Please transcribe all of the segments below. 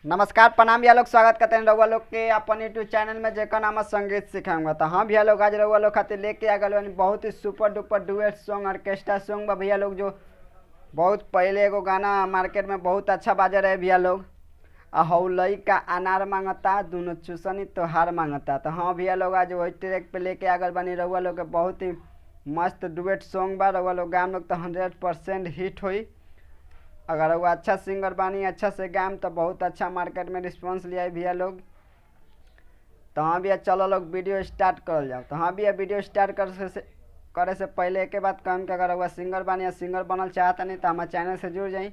नमस्कार प्रणाम भैया लोग, स्वागत करते हैं रउआ लोग के अपन यूट्यूब चैनल में जेकर नाम है संगीत सिखाऊंगा। तो हाँ भैया लोग, आज रउआ लोग खातिर लेके आ गए बहुत ही super duper duet song, orchestra song बा भैया लोग, जो बहुत पहले एगो गाना मार्केट में बहुत अच्छा बाजा रहे भैया लोग। हौ लइका अनार मांगता, दोनों चूसनी तोहार मांगता। तो हाँ भैया लोग, आज वही ट्रैक पे लेके आ गए बानी रउआ लोग के बहुत ही मस्त डुएट सॉन्ग बा। रउआ लोग गाम लोग तो 100% हिट होई। अगर वो अच्छा सिंगर बानी, अच्छा से गाम तो बहुत अच्छा मार्केट में रिस्पॉन्स लिया भैया लोग। तो हाँ भैया चलो लोग वीडियो स्टार्ट कर जाओ। तो हाँ भैया वीडियो स्टार्ट करे से पहले एक बात कहम कि अगर वह सिंगर बानी या सिंगर बनल चाहता नहीं तो हमारे चैनल से जुड़ जाई।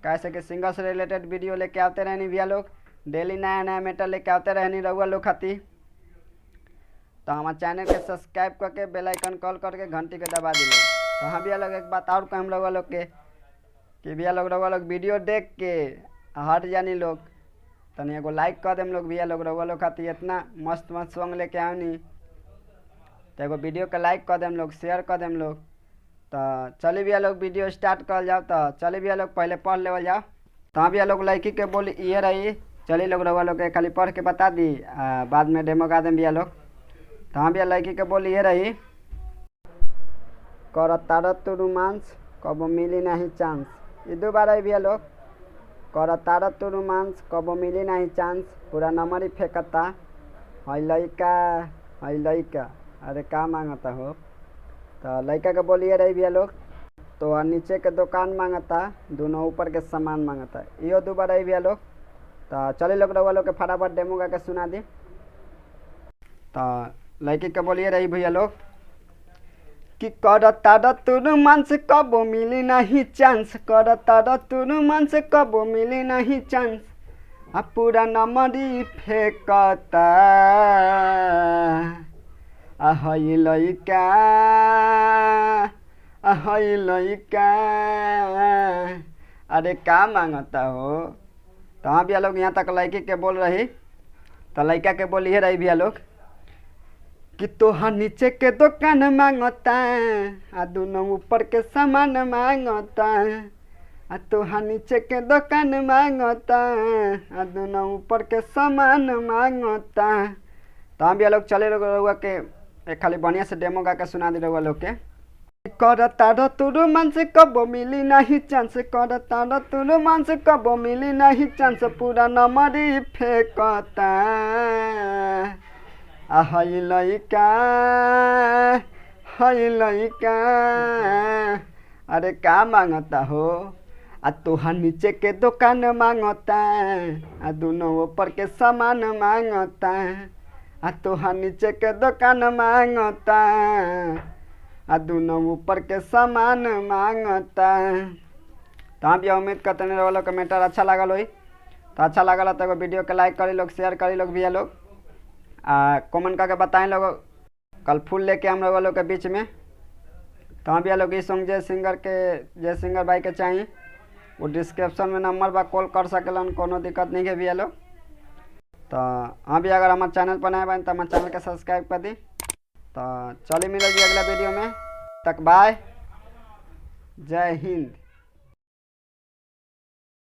कैसे कि सिंगर से रिलेटेड वीडियो लेके आते रहनी भैया लोग, डेली नया नया मैटर लेके आते रहनी रउआ लोग खातिर। तो हमारे चैनल के सब्सक्राइब करके बेल आइकन कॉल करके घंटी के दबा दिलो। तो हाँ भैया लोग, एक बात और कहम रउआ लोग के कि भैया लोग रउआ लोग वीडियो देख के हट जानी लोग, तनी एगो लाइक कर देम लोग भैया लोग। रउआ लोग खातिर इतना मस्त मस्त सॉन्ग लेके आवनी तो एगो वीडियो के लाइक कर देम लोग, शेयर कर देम लोग। तो चलिए भैया लोग वीडियो स्टार्ट कर जाओ। तो चलिए भैया लोग पहले पढ़ लेवल जाओ। तो हाँ भैया लोग, लड़की के बोली ये रही। चलिए लोग रउआ लोग के खाली पढ़ के बता दी, बाद में डेमो गा देम भैया लोग। तो हाँ भैया लड़की के बोली ये रही, करतार तू रोमांस कबो मिली नहीं चांस। ये दो बार आई भैया लोग, करतार तू रोमांस कबो मिली नहीं चांस, पूरा नंबर ही फेंकता हई लइका हई लइका, अरे का मांगता हो। तो लइका के बोलिए रही भैया लोग, तो नीचे के दुकान मांगता, दोनों ऊपर के सामान मांगता। यो दो बार आई भैया लोग। तो चले लोग रउआ लोग के फटाफट डेमो गा के सुना दी। तो लड़की के बोलिए रही भैया लोग कि करता तू रोमांस कबो मिली नहीं चांस, करता तू रोमांस कबो मिली नहीं चांस, आ पूरा नमरी फेंकता आ हई लइका आ हई लइका, अरे का मांगता हो। तो हाँ भैया लोग, यहाँ तक लड़की के बोल रही। तो लड़का के बोली रही भैया लोग कि तोहर नीचे के दुकान मांगता आ दोनों ऊपर के सामान मांगता, आ तोहर नीचे के दुकान मांगता आ दोनों ऊपर के सामान मांगता। तो हम भैया लोग चले लोग रउआ के एक खाली बढ़िया से डेमो गा के सुना दी रउआ लोग के। करता तू रोमांस कबो मिली नहीं चांस, करता तू रोमांस कबो मिली नहीं चांस, पूरा नमरी फेंकता आ हई लइका हई लइका, अरे का मांगता हो, आ तोहर नीचे के दुकान मांगता आ दोनों ऊपर के सामान मांगता, आ तोहर नीचे के दुकान मांगता आ दोनों ऊपर के सामान मांगता। तो हाँ भैया उम्मीद करते हैं रउआ लोग के मैटर अच्छा लागल होई। तो अच्छा लागल तो एगो वीडियो के लाइक करी लोग, शेयर करी लोग भैया लोग, आ कमेंट करके बताएं लोग। कल फूल लेके हम रउआ लोग के बीच में। तो हाँ भैया लोग, इस सॉन्ग जे सिंगर के जे सिंगर भाई के चाहिए वो डिस्क्रिप्शन में नंबर बा, कॉल कर सकेलन, कोनो दिक्कत नहीं है भैया लोग। तो हाँ भैया, अगर हमारे चैनल पर नए बन तो हमारे चैनल के सब्सक्राइब कर दी। तो चलिए मिलेगी अगला वीडियो में, तक बाय, जय हिंद।